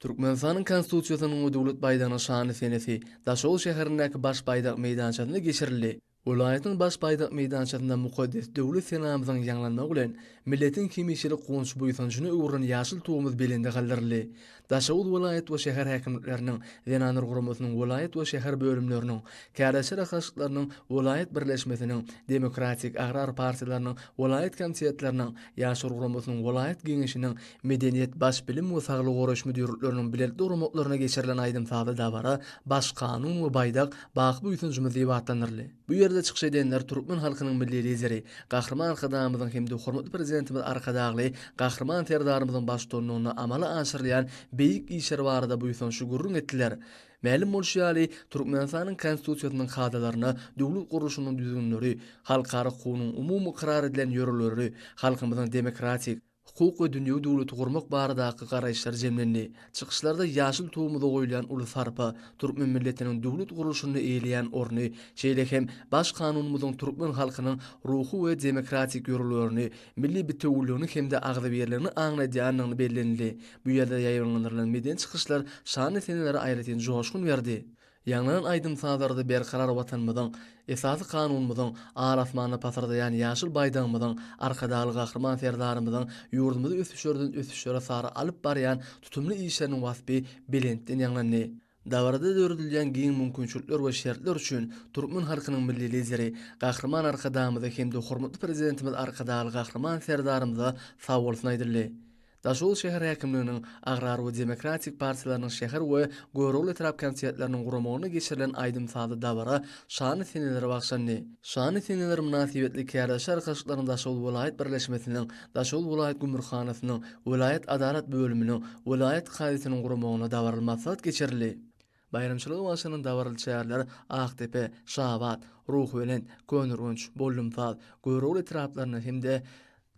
Türkmenistanyň Konstitusiýasynyň we Döwlet baýdagynyň şanly senesi Daşoguz şäherindäki Baş baýdak meýdançasynda geçirildi. Welaýatyň Baş baýdak meýdançasynda mukaddes Döwlet senamyzyň ýaňlanmagy bilen, milletiň hemişelik guwanç-buýsanjyna öwrülen ýaşyl tugumyz belende galdyryldy. Daşoguz welaýat we şäher häkimlikleriniň, Zenanlar guramasynyň welaýat we şäher bölümleriniň, Kärdeşler arkalaşyklarynyň welaýat birleşmesiniň, Demokratik, Agrar partiýalarynyň welaýat komitetleriniň, Ýaşlar guramasynyň welaýat Geňeşiniň, Medeniýet, Baş bilim we saglygy goraýyş müdirlikleriniň bilelikde guramaklarynda geçirilen aýdym-sazly dabara Baş kanun we baýdak, baky buýsanjymyz diýip atlandyryldy. Bu ýerde çykyş edenler türkmen halkynyň Milli Lideri, Gahryman Arkadagymyzyň hem-de hormatly Prezidentimiz Arkadagly Gahryman Serdarymyzyň baştutanlygynda amala aşyrylýan beýik işler barada buýsançly gürrüň etdiler. Mälim bolşy ýaly, Türkmenistanyň Konstitusiýasynyň kadalaryna döwlet gurluşynyň düzgünleri, halkara hukugynyň umumy ykrar edilen ýörelgeleri, halkymyzyň demokratik, hukuk we dünýewi döwleti gurmak baradaky garaýyşlar jemlendi. Çykyşlarda ýaşyl tugumyza goýulýan uly sarpa, türkmen milletiniň döwlet gurluşynda eýeleýän orny, şeýle hem Baş Kanunymyzyň türkmen halkynyň ruhy we demokratik ýörelgelerini, milli bitewüligini hem-de agzybirligini aňladýandygyny bellenildi. Bu ýerde ýaýbaňlandyrylan medeni çykyşlar şanly senelere aýratyn joşgun berdi. Ýaňlanan aýdym-sazlarda berkarar Watanymyzyň, Esasy Kanunymyzyň, al-asmanda pasyrdaýan ýaşyl Baýdagymyzyň, Arkadagly Gahryman Serdarymyzyň ýurdumyzy ösüşlerden ösüşlere sary alyp barýan tutumly işleriniň waspy belentden ýaňlandy. Dabarada döredilýän giň mümkinçilikler we şertler üçin türkmen halkynyň Milli Lideri Gahryman Arkadagymyza hem-de hormatly Prezidentimiz Arkadagly Gahryman Serdarymyza sagbolsun aýdyldy. Daşoguz şäher häkimliginiň Agrar we Demokratik partiýalarynyň şäher we Görogly etrap komitetleriniň guramagynda geçirilen aýdym-sazly dabara şanly senelere bagyşlandy. Şanly seneler mynasybetli Kärdeşler arkalaşyklarynyň Daşoguz welaýat birleşmesiniň, Daşoguz welaýat gümrükhanasynyň, welaýat adalat bölüminiň, welaýat kazyýetiniň guramagynda dabaraly maslahat geçirildi. Baýramçylyga bagyşlanan dabaraly çäreler Akdepe, Şabat, Ruhubelent, Köneürgenç, Bollumsaz, Görogly etraplarynda hem-de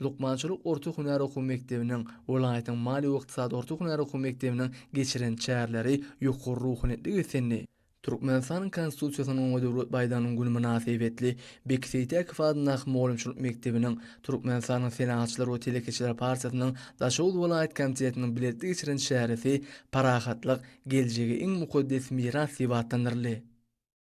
Lukmançylyk orta hünär okuw mekdebiniň, welaýatyň maliýe we ykdysady orta hünär okuw mekdebiniň geçiren çäreleri ýokary ruhubelentlige beslendi. Türkmenistanyň Konstitusiýasynyň we Döwlet baýdagynyň güni mynasybetli Beki Seýtäkow adyndaky mugallymçylyk mekdebiniň, Türkmenistanyň Senagatçylar we telekeçiler partiýasynyň Daşoguz welaýat komitetiniň bilelikde geçiren çäresi Parahatlyk, geljege iň mukaddes miras diýip atlandyryldy.